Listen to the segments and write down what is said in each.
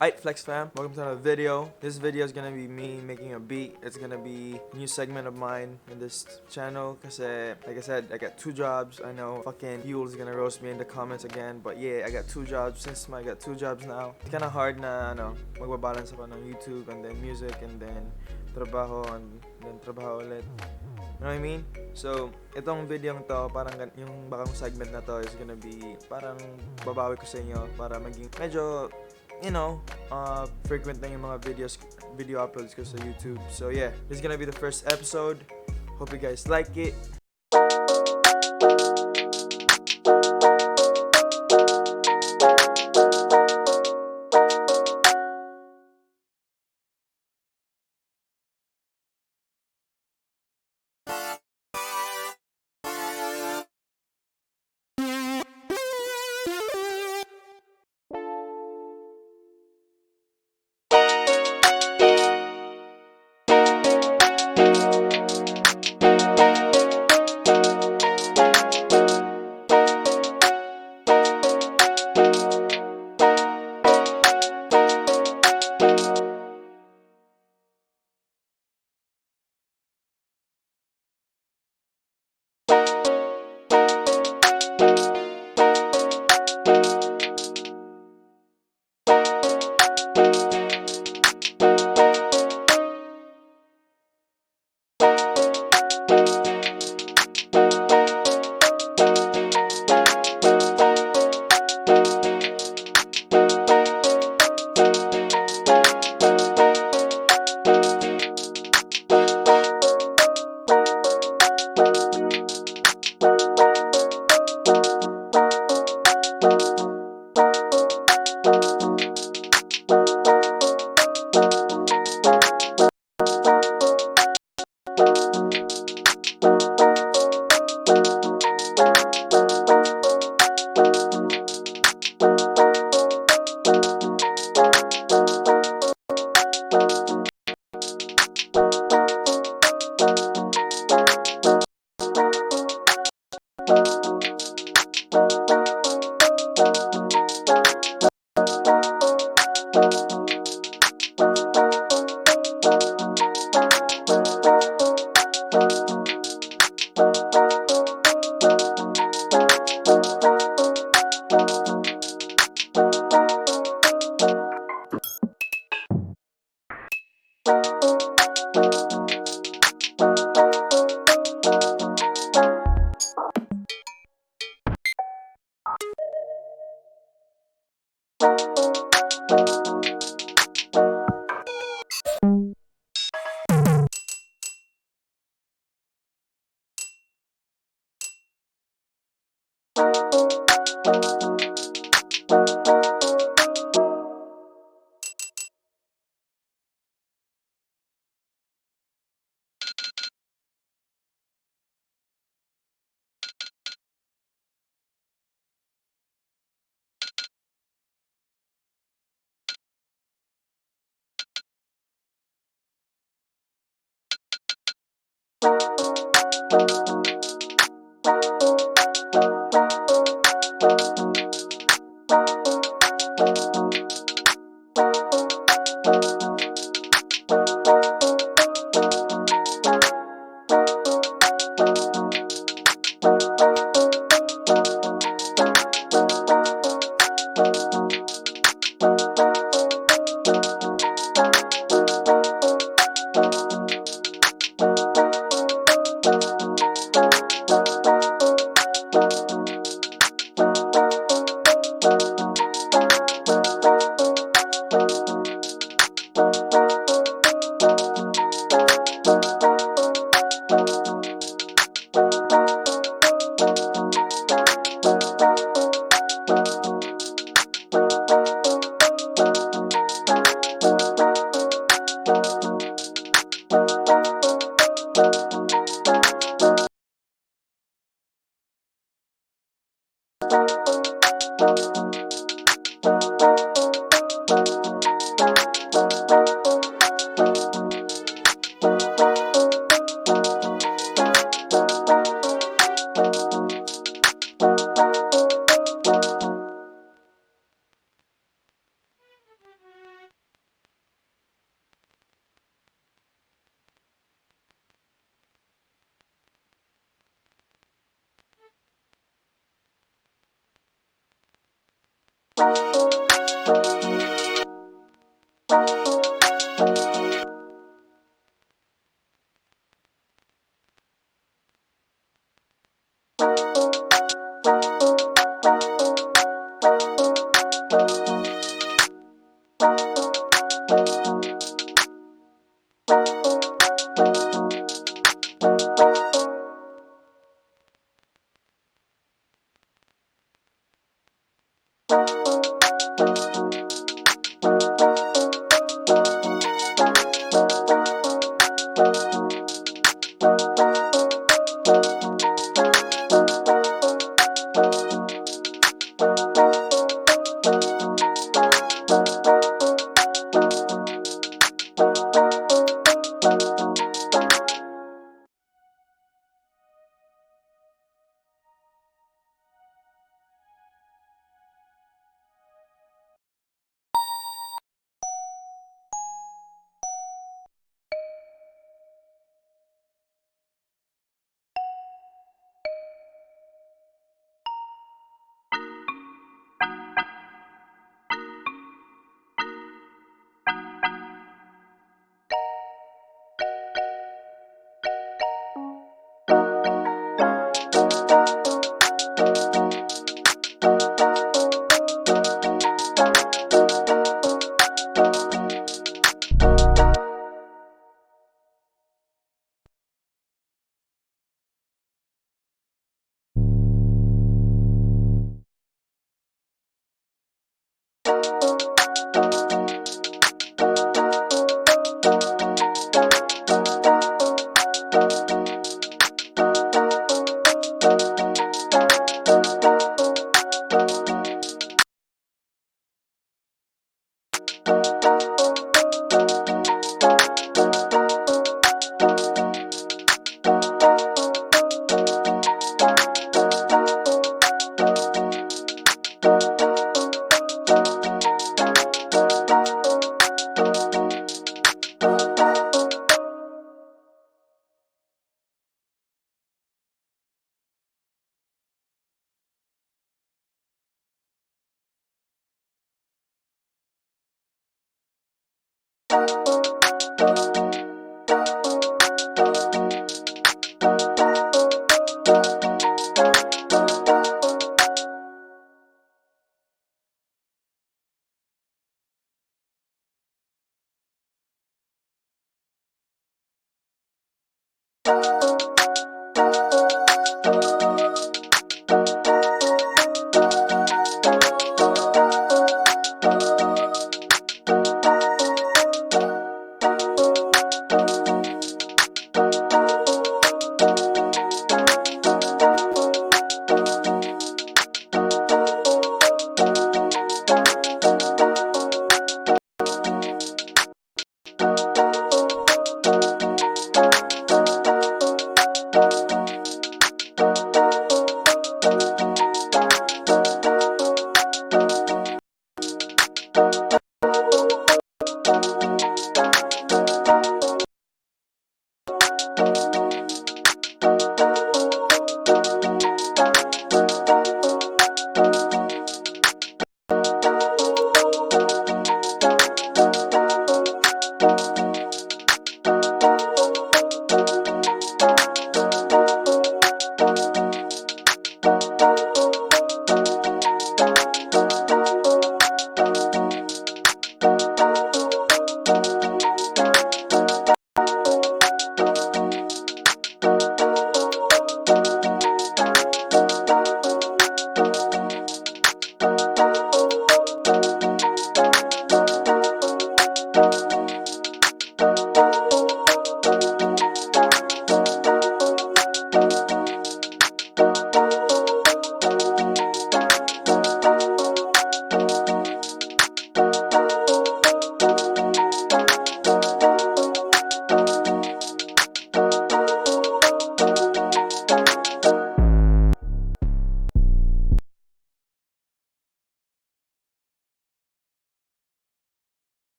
Aight, Flex fam, welcome to another video. This video is gonna be me making a beat. It's gonna be a new segment of mine in this channel kasi, like I said, I got two jobs. I know fucking Yule's gonna roast me in the comments again, but yeah, I got two jobs. Since I got two jobs now, it's kinda hard na ano, magbabalance ako ng YouTube and then music and then trabaho and then trabaho ulit. You know what I mean? So, itong video to, parang yung bagong segment na to is gonna be parang babawi ko sa inyo para maging medyo frequent na yung mga videos, video uploads ko sa YouTube. So yeah, this is gonna be the first episode. Hope you guys like it.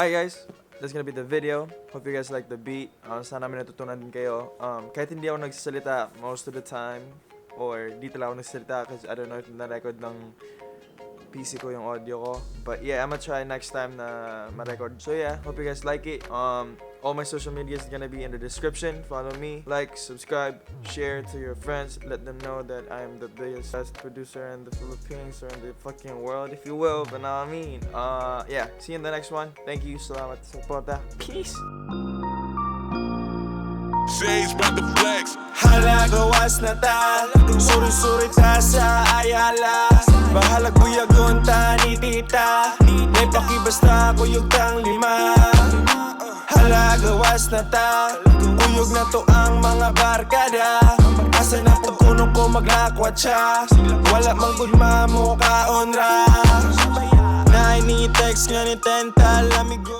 Alright guys, that's gonna be the video. Hope you guys like the beat. Sana may natutunan din kayo. Kahit hindi ako nagsasalita most of the time, or di talaga ako nagsasalita because I don't know if na-record ng PC ko yung audio ko. But yeah, I'm gonna try next time na ma-record. So yeah, hope you guys like it. All my social media is gonna be in the description. Follow me, like, subscribe, share to your friends. Let them know that I'm the biggest, best producer in the Philippines or in the fucking world, if you will. But now I mean, yeah. See you in the next one. Thank you. Salamat sa suporta. Peace. Sage about to flex. Hala, gawas na ta. Suri-suri ta sa Ayala. Bahalag buyagon ta ni tita. May pakibasta kuyog tang lima. Hala, gawas na ta. Kuyog na to ang mga barkada. Asa na pag kuno ko maglakwatsa? Wala mang gudma mo kaon ra. Naay ni text nga ni tenta lamigo.